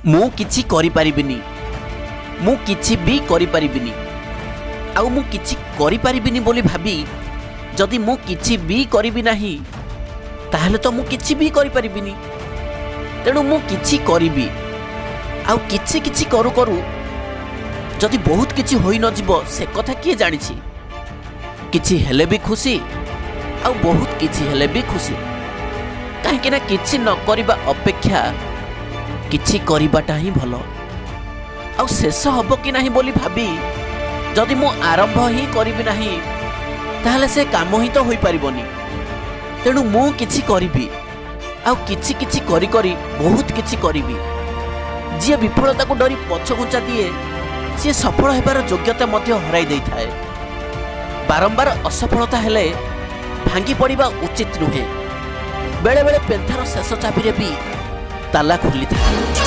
ମୁଁ କିଛି କରିପାରିବିନି, ମୁଁ କିଛି ବି କରିପାରିବିନି, ଆଉ ମୁଁ କିଛି କରିପାରିବିନି ବୋଲି ଭାବି ଯଦି ମୁଁ କିଛି ବି କରିବି ନାହିଁ, ତାହେଲେ ତ ମୁଁ କିଛି ବି କରିପାରିବିନି। ତେଣୁ ମୁଁ କିଛି କରିବି, ଆଉ କିଛି କିଛି କରୁ କରୁ ଯଦି ବହୁତ କିଛି ହୋଇନଯିବ, ସେ କଥା କିଏ ଜାଣିଛି? କିଛି ହେଲେ ବି ଖୁସି ଆଉ ବହୁତ କିଛି ହେଲେ ବି ଖୁସି, କାହିଁକି ନା କିଛି ନ କରିବା ଅପେକ୍ଷା କିଛି କରିବାଟା ହିଁ ଭଲ। ଆଉ ଶେଷ ହେବ କି ନାହିଁ ବୋଲି ଭାବି ଯଦି ମୁଁ ଆରମ୍ଭ ହିଁ କରିବି ନାହିଁ, ତାହେଲେ ସେ କାମ ହିଁ ତ ହୋଇପାରିବନି। ତେଣୁ ମୁଁ କିଛି କରିବି, ଆଉ କିଛି କିଛି କରି କରି ବହୁତ କିଛି କରିବି। ଯିଏ ବିଫଳତାକୁ ଡରି ପଛଘୁଞ୍ଚା ଦିଏ, ସିଏ ସଫଳ ହେବାର ଯୋଗ୍ୟତା ମଧ୍ୟ ହରାଇ ଦେଇଥାଏ। ବାରମ୍ବାର ଅସଫଳତା ହେଲେ ଭାଙ୍ଗି ପଡ଼ିବା ଉଚିତ ନୁହେଁ। ବେଳେବେଳେ ପେନ୍ଥାର ଶେଷ ଚାବିରେ ବି ତାଲା ଖୋଲିଥାଏ।